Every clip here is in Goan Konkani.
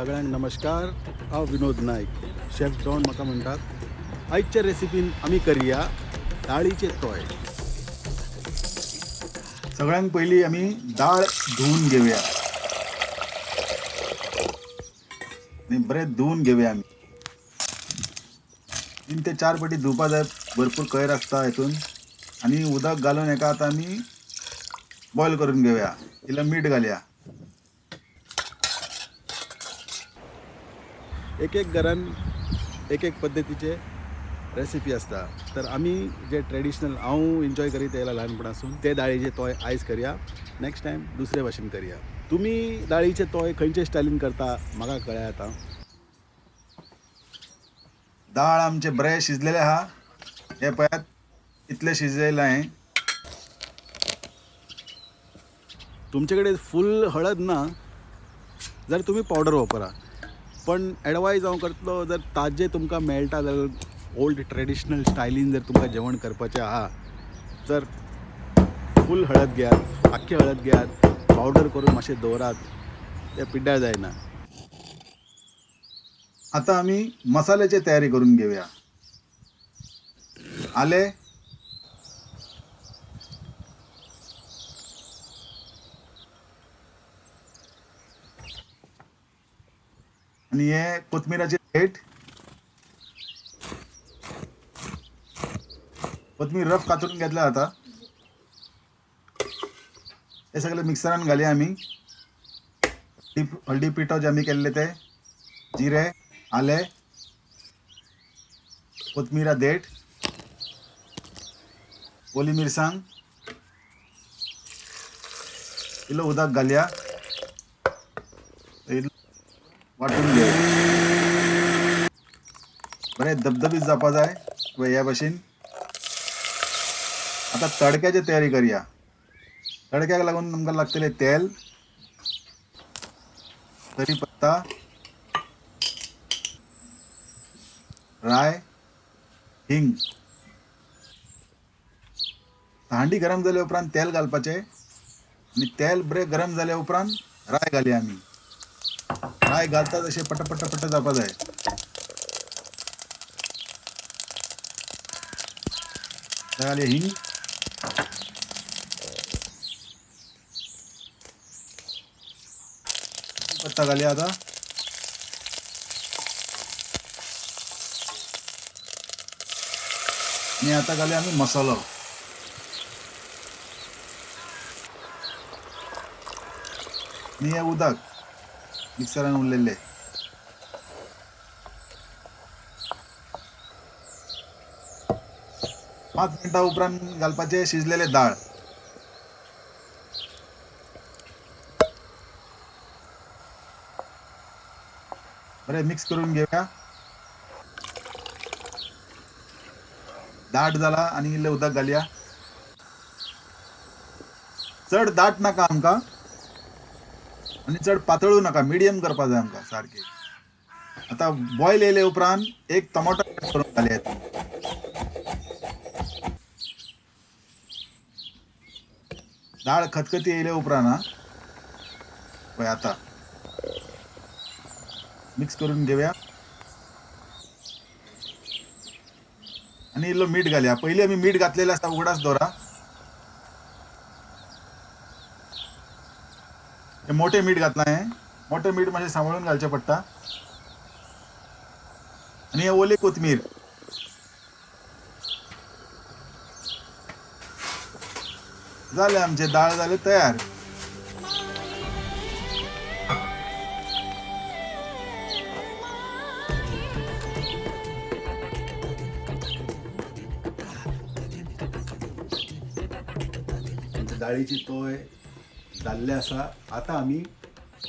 सगळ्यांक नमस्कार. हांव विनोद नायक, शेफ डॉन म्हाका म्हणटात. आयच्या रेसिपीन आमी करया दाळीचे तोय. सगळ्यांत पयलीं आमी दाळ धुवून घेवया आनी बरें धुवून घेवया आमी. 3 ते 4 पटी धुवपा जाय, भरपूर कयर आसता हेतून. आनी उदक घालून हेका आतां आमी बॉयल करून घेवया. इल्लें मीठ घालया. एक एक घरान एक एक पद्दतीचे रेसिपी आसता. तर आमी जे ट्रेडिशनल हांव एन्जॉय करीत येयला ल्हानपणासून ते दाळीचे तोय आयज करया. नेक्स्ट टायम दुसरे भाशेन करया. तुमी दाळीचे तोय खंयचे स्टायलीन करता म्हाका कळया. आतां दाळ आमचे बरें शिजलेले आहा. हे पळयात कितले शिजयलां हें. तुमचे कडेन फूल हळद ना जाल्यार तुमी पावडर वापरा, पण एडवायज हांव करतलो जर ताजें तुमकां मेळटा जाल्यार ओल्ड ट्रेडिशनल स्टायलीन जर तुमकां जेवण करपाचें आहा तर फूल हळद घेयात, आख्खी हळद घेयात, पावडर करून मातशें दवरात, तें पिड्ड्यार जायना. आतां आमी मसाल्याची तयारी करून घेवया. आलें, आनी हे कोथमिराचे देठ, कोथमीर रफ कातरून घेतला आता. हे सगळे मिक्सरान घालया आमी. हळदी पिठो जे आमी केल्ले ते, जिरे, आलें, कोथमिरा देठ, ओली मिरसांग, इल्लो उदक घालया, वांटून घेवया. बरें धबधबीत जावपा जाय ह्या भाशेन. आतां तडक्याची तयारी करया. तडक्याक लागून आमकां लागतलें तेल, कढीपत्ता, राय, हिंग. हांडी गरम जाल्या उपरांत तेल घालपाचें आनी तेल बरें गरम जाल्या उपरांत राय घालया आमी. राय घालता तशें पट पट पट जावपा जाय. घालया हिंग. पत्ता घालया आतां. आनी आतां घालया आमी मसालो. आनी हें उदक मिक्सरान उरलेलें. 5 मिनटां उपरांत घालपाचें शिजलेलें दाळ. बरें मिक्स करून घेवया. दाट जाला आनी इल्लें उदक घालया. चड दाट नाका आमकां आनी चड पातळू नाका, मिडियम करपा जाय आमकां सारकें. आतां बॉयल येयले उपरांत एक टोमाटो कट करून घालया. दाळ खतखती येयले उपरांत हा पळय आतां मिक्स करून घेवया आनी इल्लो मीठ घालया. पयलीं आमी मीठ घातलेलें आसता, उगडास दवरा. हें मोटें मीठ घातलां, हें मोटें मीठ मातशें सांबाळून घालचें पडटा. आनी हें ओली कोथमीर. जालें आमचें दाळ जालें तयार. दाळीची तोय जाल्ले आसा. आतां आमी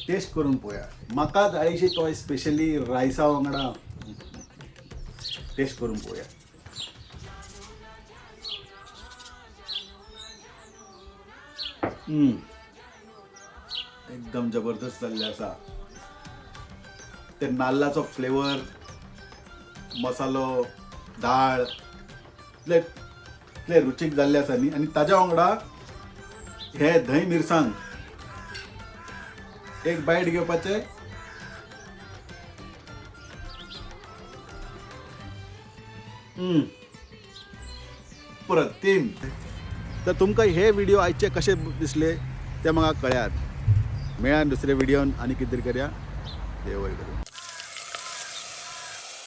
टेस्ट करून पळोवया. म्हाका दाळीची तोय स्पेशली रायसा वांगडा टेस्ट करून पळोवया. एकदम जबरदस्त जाल्ले आसा. ते नाल्लाचो फ्लेवर, मसालो, दाळ इतले इतले रुचीक जाल्ले आसा न्ही. आनी ताज्या वांगडा हे धंय मिरसांग एक बायट घेवपाचें, प्रतिम. तर तुमकां हे व्हिडिओ आयचे कशे दिसले ते म्हाका कळयात. मेळ्या दुसरे व्हिडियोन आनी कितें तरी करया. देव बरें करूं.